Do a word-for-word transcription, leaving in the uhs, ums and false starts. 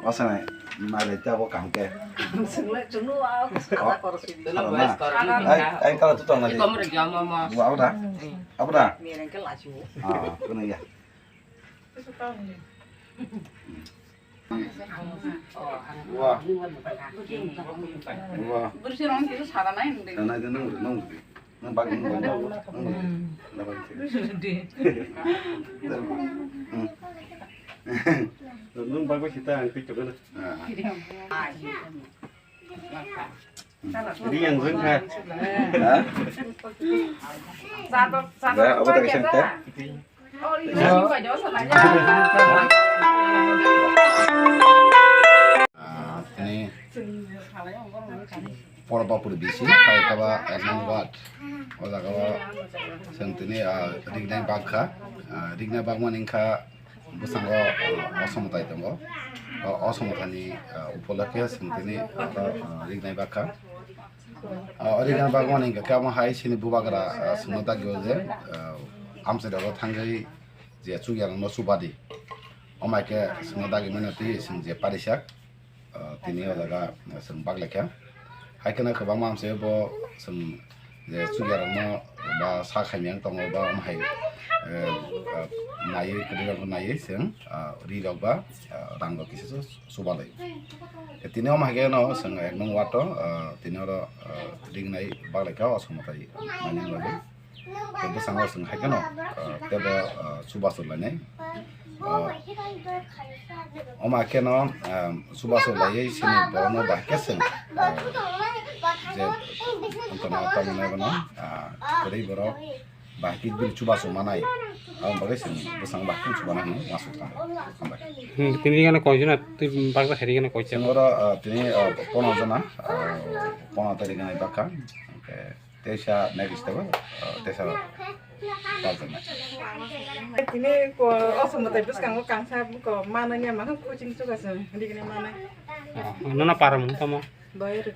Asana nai le tabo kaham khe. Swnglai chwngno wa khata khoro sidi. Khoro na. Ai, ai, kala tu tong na di. Ikom re jama ma. Wa, abo da? Hmm. Abo da? Mereng ke lachu. Ah, kunu ya. Wa. Wa. Bursi rong kitu sarana ini. Nang, nang, nang, nang. Nang bag, nang bag, nang bag. Nang bag. Di. Hmm. Nang bag kita yang kecil kan? Ah. Ini yang zengka. Ha? Satu, satu. Ya, apa tadi santai? Ah, ini poro bapur bisi, hai kaba ek nang ward. O jaga o chwng tini, ah, rignai bag kha. Ah, rignai bag mani wngkha bwskango, ah, osomotai tongo. O, osomotaini, ah, upolokhe chwng tini oro, ah, rignai bag kha. Ah, o rignai bag mani hwnkha khe omo hai chini bubagra, ah, chwngno dagio je, ah, amchai rogo thangwi je chukya rokno chubadi. Omo hai khe chwngno dagi mano twi chwng je parisak. Ah, tini o jaga, ah, chwng bak laikha. Hai kheno kwbangma amchai bo chwng je chukya rokno ba sa khaimya wng tongo ba omo hai, eh, ah, naiwi kwrwi rokno naiwi chwng, ah, ri rok ba, ah, rang rok kisa chubalai. Tini omo hai kheno chwng ek nung ward o, ah, tini oro, ah, ringnai bak laikha o somotai mani bagwi. Tei bwskango chwng hai kheno, ah, teibo, ah, chubachu lainai. Ah, omo hai kheno, ah, chubachu laiwi chini borokno bahai khe chwng, ah, je wngkha no tamo nai bono, ah, kwrwi borok bahai khe bini chubachu manai. Aboni bagwi chwng bwskango bahai khe chubanai hwnwi uansuk tongo. Hambai. Hmm, tini gana koichwna twi baksa khairi gana koichwna. Chwng oro, ah, tini, ah, pono jona, ah, pono tari gana bakha. Hwnkhe Teisa next step, ah, teisa pal tongmai. Tini ko osomotai bwskango kangsa ko manani ama coaching chuka se rigini manai. Oh, nono para mung tamo? Bayar.